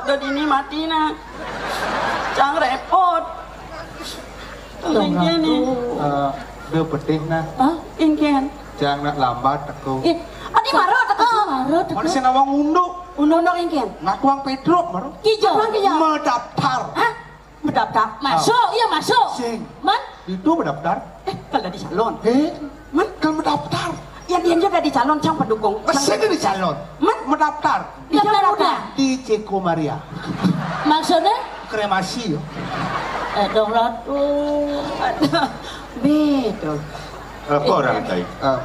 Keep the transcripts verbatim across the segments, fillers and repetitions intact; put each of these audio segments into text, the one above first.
Dini mati nah. Cang repot. Engkén. Eh, dia pedih nah. Hah? Engkén. Cang nak lambat teko. Eh, adi mara teko. Mara teko. Mana sing nawang unduk? Unduk-unduk engkén. Ngatuang Pedro mara. Kijo. Ngatuang kijo. Medaptar. Hah? Medaptar. Masuk, iya masuk. Sing. Man? Itu medaptar. Eh, kalau di salon. Eh? Man? Kalau medaptar. Yang dia jadi calon cang pendukung. Mesin di calon. Man? Medaptar. Daftar udah. Di Ceko Maria. Maksudnya? Kremasi yo. Eh, dong ratu. Betul. Apa orang tadi? Eh,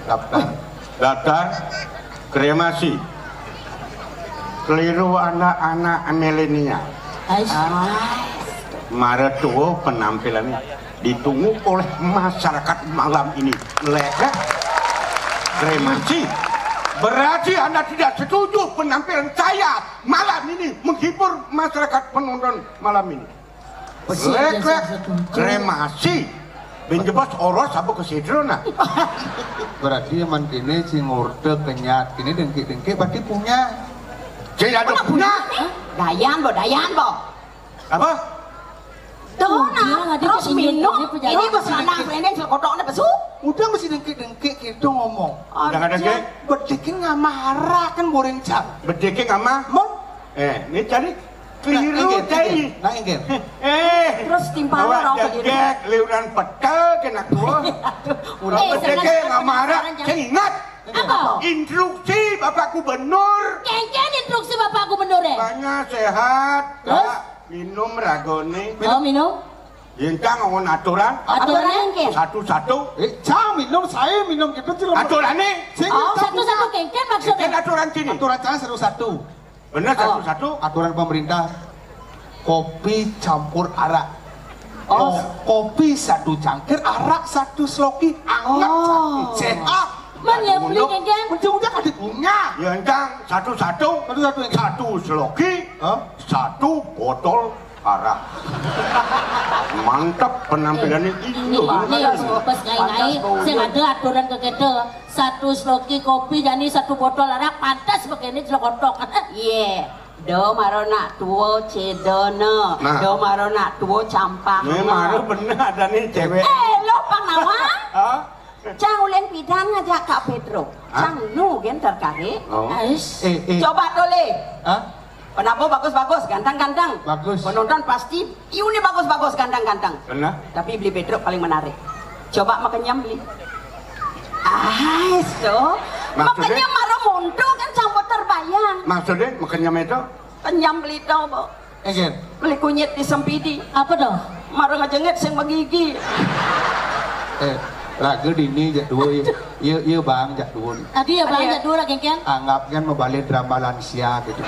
daftar. Daftar kremasi. Keliru anak-anak milenial. Ais. Mara tua penampilannya ditunggu oleh masyarakat malam ini. Lega. Kremasi. Berarti Anda tidak setuju penampilan saya malam ini menghibur masyarakat penonton malam ini. Besi aja. Lega. Saya setuju. Kremasi. Bin jebos oros apa kesidro nah? Berarti aman kini si ngorte kenyat kini dengki-dengki berarti punya. Saya ada punya. Dayan, Bo, Dayan, Bo. Apa? Tuh, nah, terus minum. Ini bos lanang selendeng sel kodoknya besu. Udah mesti dengki-dengki gitu ngomong. Udah ada ke? Bedikin ngamah arah kan boring cang. Bedikin ngamah? Mon. Eh, ini cari keliru tadi. Nah, inggir. Eh, terus timpal orang keliru. Degek, liuran petel kena gua. Udah bedikin ngamah arah, saya ingat. Apa? Instruksi Bapak Gubernur. Kengken instruksi Bapak Gubernur ya? Banyak sehat. Terus? Minum ragone. Oh, minum. Yen cang ngomong aturan. Aturan engkén. Satu-satu. Eh, cang minum, saya minum gitu sih. Aturane. Oh, satu-satu kengken maksudnya. Kengken aturan sini. Aturan cang satu-satu. Bener satu-satu. Aturan pemerintah. Kopi campur arak. Oh. Kopi satu cangkir, arak satu sloki, anget. Oh. Sehat. Man ya beli kengken. Udah udah kali punya. Ya entang satu-satu. Satu-satu. Satu sloki. Hah? Satu botol arak. Mantap penampilannya. Ini pas ngai-ngai sing ada aturan ke kita. Satu sloki kopi jadi satu botol arak pantas begini jelo kotok. Iya. Do maro nak tuo cedona. Nah. Do maro nak tuo campah. Maro bener ada nih cewek. Eh, lo pang nawa? Hah? Cang uling pidan ngajak Kak Pedro. Hah? Cang nu gen tertarik. Oh. Ais. Eh, eh. Coba tole. Hah? Penampo bagus-bagus, ganteng-ganteng. Bagus. Penonton pasti iune bagus-bagus, ganteng-ganteng. Benar. Tapi beli Pedro paling menarik. Coba makenyem beli. Ah, itu. Maksudnya? Makenyem maro monto kan campur terbayang. Maksudnya makenyem itu? Kenyem beli to, Bo. Enggak. Beli kunyit di Sempidi. Apa dong? Maro ngejengit sing magigi. Eh, raga dini jak dua ya. Iya, iya bang, jak dua. Tadi ya bang, jak dua lagi kan? Anggap kan mau balik drama lansia gitu.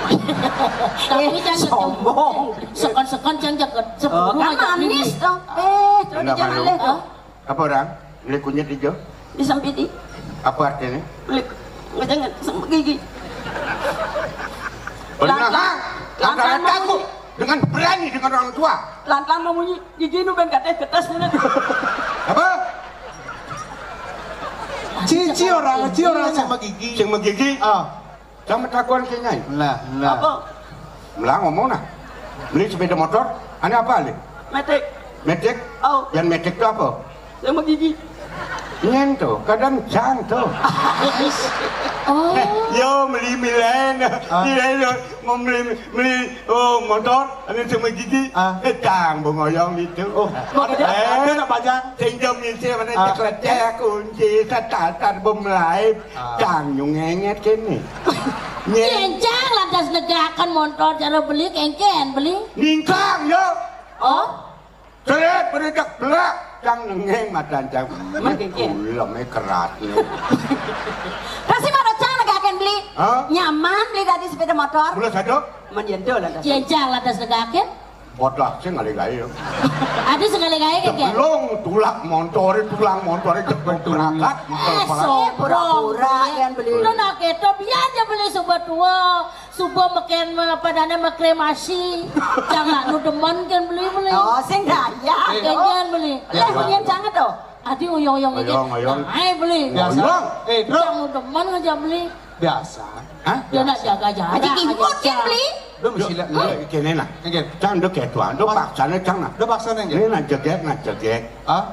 Tapi kan sombong. Sekon-sekon kan jaket sepuluh kan manis dong. Eh, tuh di jalan leh tuh. Apa orang? Beli kunyit hijau? Di Sempidi. Apa artinya? Beli ngejengit sing magigi. Benar. Lantaran aku dengan berani dengan orang tua. Lantaran memunyi gigi nu ben kateh ketes. Apa? Cici orang, cici orang sing magigi. Sing magigi. Ah. Sama takuan kenyai. Nah, nah. Apa? Melah ngomong nah. Beli sepeda motor, ane apa ali? Metik. Metik? Oh. Yang metik itu apa? Yang magigi. Nyen tuh, kadang cang tuh. Oh. Yo, beli milen. Ah. Milen yo, mau beli, beli, oh, motor, ane sing magigi. Ah. Eh, cang, bengoyong itu. Oh, ada, ada nak pajang? Sing jam ngisi mana cek lecek, kunci, tatar, bemelaib. Ah. Cang nyung ngenget kene. Nyen. Yen cang lantas negaken montor cara beli kengken beli. Ningkang yo. Oh? Seret beredak belak cang nengeng matan cang. Mengkengken. Uleme keratne. Kasih maro cang negaken beli. Hah? Nyaman beli tadi sepeda motor. Mula satu. Men yen do lantas. Yen cang lantas negaken. Bodoh sing ngalih gawe. Ada sekali gawe kengken. Belum tulang montore, tulang montore jebol berangkat. Eh, sombong. Pura-pura yang beli. Lo nak keto biar aja beli suba tua, suba meken padane mekremasi. Jangan lu demen kan beli beli. Oh, sing gaya. Kengken beli. Eh, punya jangan tuh. Adi uyong-uyong iki. Uyong-uyong. Ae beli. Biasa. Eh, Bro. Jangan lu demen aja beli. Biasa. Hah? Dia nak jaga jarak. Aja kimut, Kin, beli. Lu mesti lihat. Kéné nah. Nggih. Cang, ndak kéto, ndak paksane, Cang, nah. Ndak paksane, nggih. Ini nak jegek, nak jegek. Hah?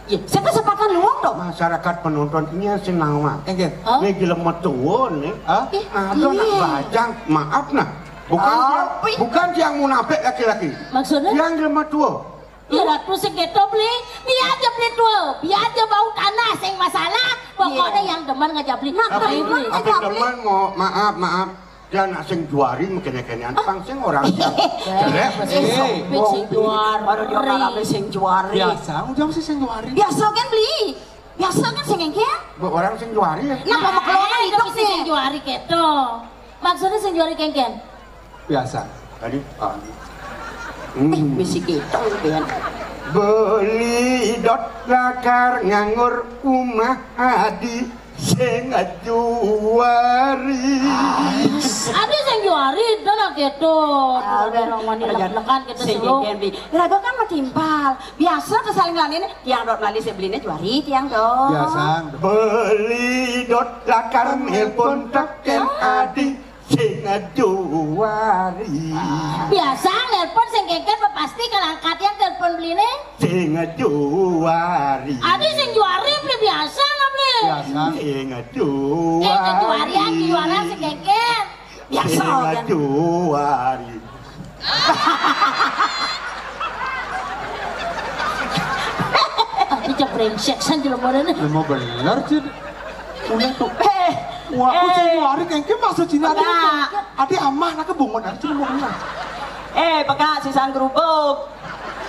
Ya, saya kesempatan luang dong. Masyarakat penonton ini sing nawang. Nggih. Hah? Ini jelema tua nih. Hah? Ada nak bajang, maaf nah. Bukan tiang, bukan tiang munafik laki-laki. Maksudnya? Tiang jelema tua. Ya, Ratu sing kéto, beli. Biar aja beli tua, biar aja bau tanah, sing masalah. Pokoknya yang demen ngajak beli. Nah, demen ngajak beli. Demen mau, maaf, maaf. Dia nak sing juari mungkin kéné-kéné. Pang sing orang yang jelek. Sing juari. Baru dia ngalamin sing juari. Biasa, ujang sih sing juari. Biasa kan, beli. Biasa kan sing kénkén. Orang sing juari ya. Nah, mau keluar hidup sih sing juari kéto. Maksudnya sing juari kénkén. Biasa. Tadi, ah. Hmm. Misi kita, pian. Beli dot lakar nganggur umah adi sing juari. Adi sing juari, dah nak kéto. Aduh, orang wani lek-lekan kéto sing selo. Kénkén, beli. Lagu kan matimpal. Biasa tuh saling lanin, tiang dot lali sing beliné juari, tiang dot. Biasa. Beli dot lakar nelpon tekén adi sing juari. Biasa nelpon sing kénkén pasti kalau angkat yang telepon beliné. Sing juari. Adi sing juari, beli, biasa lah, beli. Biasa. Sing juari. Eh, kejuarian, kejuaraan sing kénkén. Biasa kan. Sing juari. Tapi cek brengsek san jelema ini. Lemo bener, Cid. Udah tuh. Eh, wah, aku sing juari kénkén maksud sini adi. Adi amah, nak kebungun aja jelema bener. Eh, peka sisan gerubuk.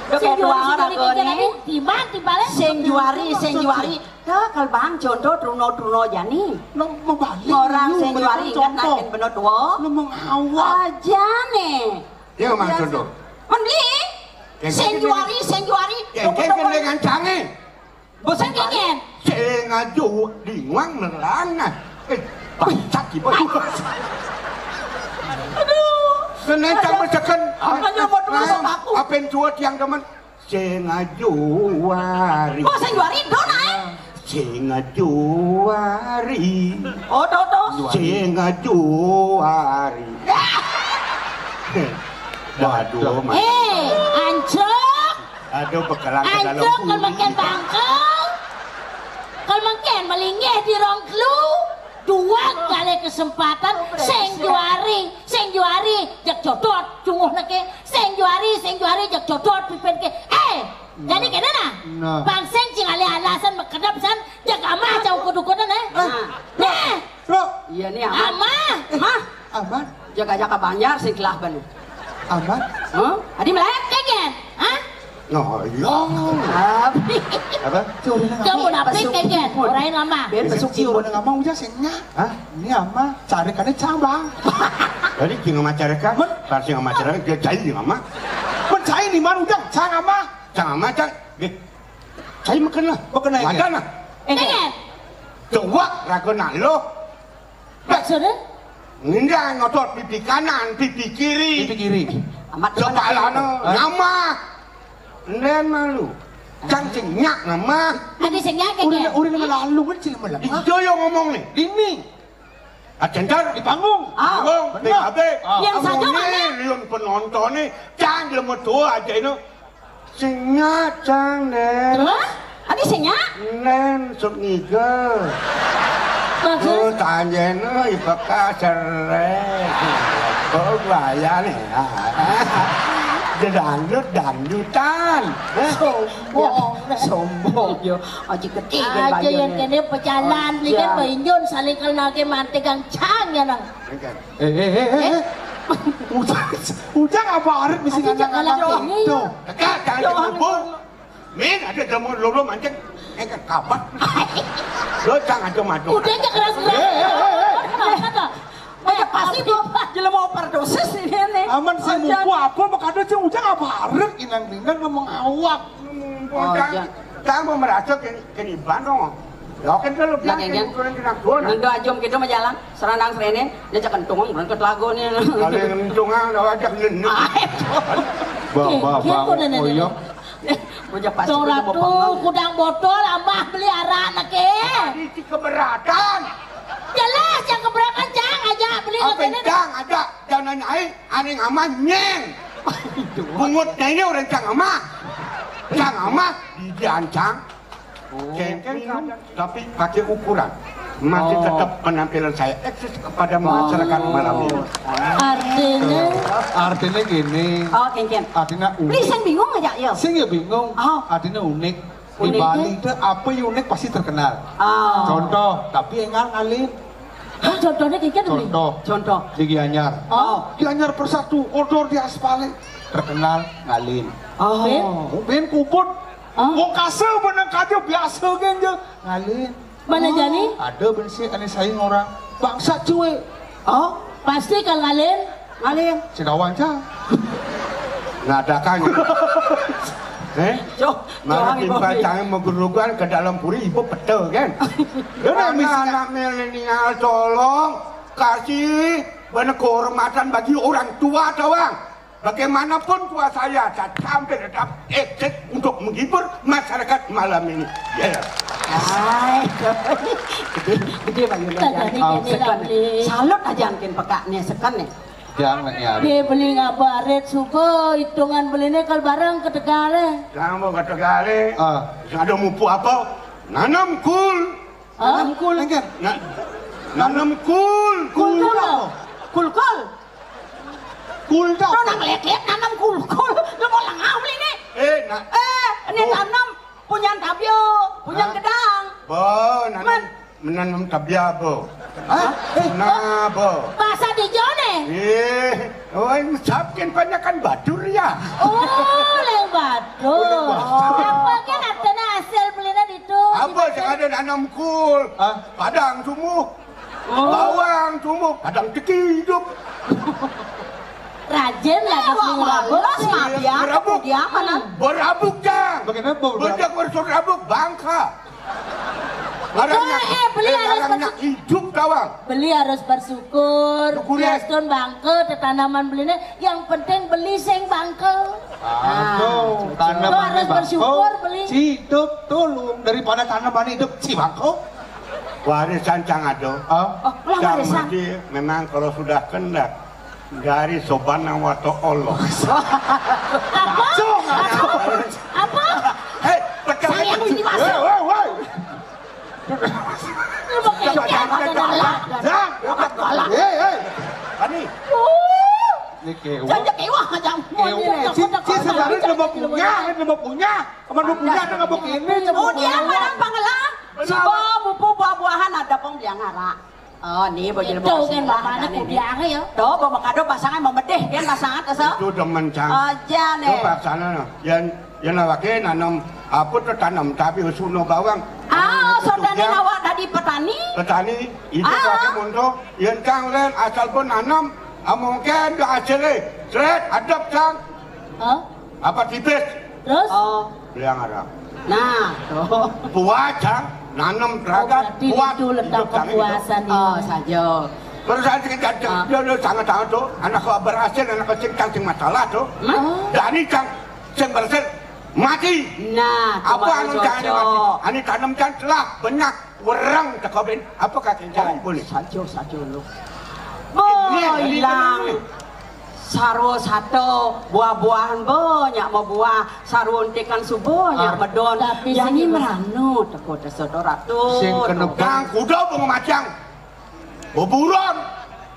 Sing juari, sing juari kénkén adi. Timbal, timbalé. Sing juari, sing juari. Dah, kal bang, contoh truno-truno jani. Nang mebalik. Orang sing juari ingat nak kén beno tua. Lu mengawak. Aja nih. Ya, Mang, contoh. Mon beli. Sing juari, sing juari. Kénkén dengan canggih. Bosan kénkén. Sing aju di nguang nelangan. Eh, bangsat iki, Boy. Aduh. Seneng cang meseken. Makanya mau dulu sama aku. Apen tua tiang demen. Sing juari. Oh, sing juari, dona, eh? Sing juari. Oh, to, to. Sing juari. Waduh, Mas. Eh, ancruk. Aduh, bekelang ke dalam. Ancruk, kal mengkén bangkel. Kal mengkén melinggih di rong telu. Dua kali kesempatan, sing juari, sing juari, jeg jodot, junguh neke, sing juari, sing juari, jeg jodot, pipin ke. Eh, jadi kéné nah. Nah. Bang sing cing alih alasan mekedep san, jeg amah jauh kudu-kudu nah. Eh, nah. Bro. Iya nih, amah. Amah. Mah. Amah. Jaga-jaga banjar sing kelah bani. Amah. Hah? Adi melek kénkén? Hah? Nah, iya. Apa? Kamu dapet kénkén? Orain amah. Ben besuk cium. Ujang sing nya. Hah? Ini amah, carékané cang, Bang. Tadi cing amah carékan. Men? Pas cing amah carékan, dia cai cing amah. Men cai di mana, Ujang? Cang amah. Cang amah, cang. Cai makan lah. Makan aja. Makan lah. Kénkén. Coba ragu nak lo. Maksudnya? Ngendang ngotot pipi kanan, pipi kiri. Pipi kiri. Amat kepalana nama. Nen malu. Cang cing nyak nama. Adi sing nyak. Udah, udah nama lalu kan cil malam. Ijo yang ngomong nih. Dini. Acencar di panggung. Ah, panggung, bener. B K B. Ah. Yang saja mana? Liun penonton nih. Cang jelema tua aja ini. Sing nyak, Cang, Nen. Terus? Adi sing nyak? Nen, sok ngigel. Bagus. Tuh, tanjena ipeka cerek. Oh, bahaya nih. Dedangdut, dangdutan. Sombong. Sombong, yo. Aji gede. Aja yang kene pecalan, lihat Pak Injun, saling kenal ke mantegang Cang ya, nang. Eh, eh, eh, eh. Ujang, Ujang apa arit misi nanya-nanya. Tuh. Dekat, jangan cemburu. Min, ada jamu lulu mancing. Eh, ke kabat. Lo jangan cemburu. Udah aja keras-keras. Eh, eh, eh, eh. Kenapa tuh? Eh, pasti mau jelema overdosis ini nih. Aman sih, mumpung apa, makanya sih Ujang apa arit, inang-inang ngomong awak. Mumpung Cang, Cang mau merasa keni, keni ban dong. Lo kan kalau bilang keni kurang kena gua, nah. Ngindo ajum gitu mah jalan, serandang serene, dia cek kentung, berangkat lagu nih. Kalau kentungan, lo ajak nini. Bah, bah, bah, oh iya. Bocah pasti. Tuh, Ratu, kudang botol, amah beli arak nake. Tadi si keberatan. Jelas yang keberatan, Kencang ada, jangan naik, aning aman nyeng. Bungut ini orang cang amah. Cang amah dijancang. Kengkeng, tapi pakai ukuran. Masih tetap penampilan saya eksis kepada masyarakat malam ini. Artinya, Artinya gini. Oh, kengkeng. Artinya Beli unik. Sing bingung aja, yo. Sing ya bingung. Oh. Artinya unik. Di Unik. Bali itu apa yang unik pasti terkenal. Oh. Contoh, tapi enggak ngalih. Hah, contohnya kengkeng beli. Contoh. Contoh. Di Gianyar. Oh. Gianyar persatu, odor di aspalnya. Terkenal ngalih. Oh. Ben kubut. Oh. Wong kasar benang kaca biasa kan je. Ngalih. Mana jani? Ada bensi ane saing orang. Bangsa cuy. Oh, Pasti kang Alin. Alin. Cinawan cang. Ngadakan. Eh? Yo, Mana jangan timbal ibu. Cang megerugan ke dalam puri ibu pete kan? Dia udah Karena misi. Anak milenial tolong kasih banyak kehormatan bagi orang tua tawang. Bagaimanapun tua saya, saya tampil tetap eksis untuk menghibur masyarakat malam ini. Ya. Hai. Gede, gede Pak Yunus. Tak jadi gini lah beli. Salut aja angkin pekak nih, sekan nih. Jangan ya. Dia beli ngabaret suka hitungan belinya kalau barang ke Tegale. Sama kata gale, Ah. ada mupu apa? Nanam kul. Hah? Angkul. Enggak. Na- nanam kul. Kul dulu. Kulkul. Kulda. Lo nang lihat-lihat nanam kulkul. Lo mau lengah beli nih. Eh, nak. Eh, ini Oh. tanam punya tabio, punya Hah? gedang. Bo, nanam Man. Menanam tabia bo. Hah? Eh, Nah bo. Bahasa di Jone. Eh, oh, ini sapkin banyakan badur ya. Oh, leng batur. Apa kan artinya hasil belinya itu? Apa yang ada nanam kul? Ah. Padang tumbuh. Bawang tumbuh, padang teki hidup. Rajin lah dia beli Wah, ngerabuk. Los mah dia Ngerabuk. Dia mana? Berabuk jang. Bagaimana, Bu? Bejak bersul rabuk bangka. Larangnya, Eh, beli eh, alas larangnya masuk. Hidup tawang. Beli harus bersyukur. Syukur, ya. Biarpun bangke, tetanaman belinya yang penting beli sing bangke. Aduh, Lo harus bersyukur beli. Si hidup tulung daripada tanaman hidup si bangko. Warisan cang ado. Ah, Oh, lah Cang warisan. mesti memang kalau sudah kendak dari soban nang wato Allah. Apa? Apa? Hei, pecah Saya itu. ini masuk. Woi, woi, woi. Lu pakai apa? Dah. Hei, hei. Ani, Ini kewa. Jangan kewah aja. Kewa. Si, si sebenarnya udah mau punya, udah mau punya. Kamu udah punya, udah nggak mau kini, udah mau Oh, dia punya. Padang Pangela. Suba mupu buah-buahan ada pong biang arah. Oh, nih baju Itu kan bapaknya kudiangnya ya. Tuh, bawa kado pasangan memedih kan pasangan tuh. itu demen cang. Aja nih. Coba sana no. Yang yang lagi nanam apa tuh tanam tapi suno bawang. Ah, Itu saudara dia. Awak tadi petani. Petani itu Ah. pakai monto. Yang cang len asal pun nanam. Ah, mungkin ke hasilnya. Seret, adep cang. Hah? Apa tipis? Terus? Oh, Bilang ada. Nah, tuh. Buat cang, nanam Oh, teragat, berarti buat. Itu letak Hidup cang itu. Kepuasan Oh, ini. Sajo. Terus saya cerita Ah. dia dia sangat tahu tuh, anak kau berhasil, anak kau cing cang cing masalah tuh. Hah? Dari cang cing berhasil mati. Nah, Apa cuma anu cang ini cocok. mati? Ani tanam cang telah banyak orang tekobin. Apa kaki cang boleh? Sajo, Sajo lu. Ini, Boy ini hilang. ini. Sarwo sato, buah-buahan banyak mau buah, sarwo untikan subuh banyak Ah. medon. Tapi Yang sing ini meranu teko desoto ratu. Sing kena Cang kuda mau macang. Buburan.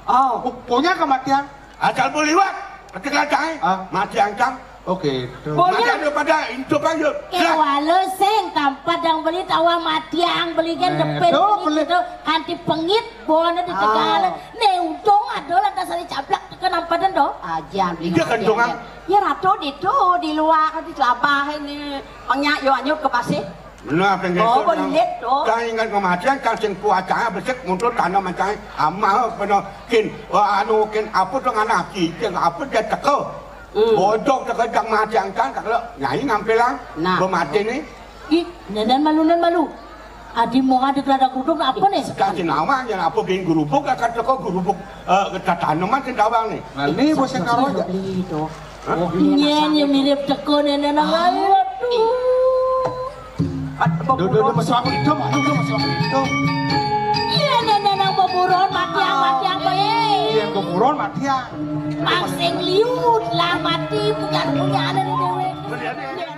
Oh, Punya kematian. Asal boleh liwat. Ketika cang, Ah. mati yang cang. Oke. Tuh. Punya. Mati daripada hidup aja. Kewala sing tanpa dang beli tawa matiang beli kan Eh, depet tuh, beli beli. Gitu kanti pengit bona di Tegale. Ah. Nih untung ada lah dasar cablak tekan ampa den do. Ajan beli Dia kan kematian, dongan. Ya. Ya ratu di tu di luar di telabah ini. Pengyak yo anyut ke pasir. Benar apa yang Oh, itu, belit, oh. Cang ingat kematian, cang sing kuat cang besik muncul tanam cang amal benar kin. Wah anu kin apa tuh anak cicing apa dia teko. Hmm. Bodok teko jang mati yang cang kalau nyai ngampilang. Nah. Bemati nih. Ih, nenen malu nenen malu. Adi mau ada kelada kerudung apa nih? Kasih nama yang apa bin gurubuk akan teko gurubuk eh tanaman sing tawang nih. Nah, ini bos yang karo aja. Beli itu. Hah? Oh, beli Nyen anak yang itu. Mirip teko nenen nang lain. Aduh. Pat- Duh, duh, duh, masuk aku itu, aduh, duh, masuk aku itu. Iya nenen nang beburon matiang matiang bayi. Iya, Kuburan mati ya. Pang sing liu lah mati punya-punyane dhewe.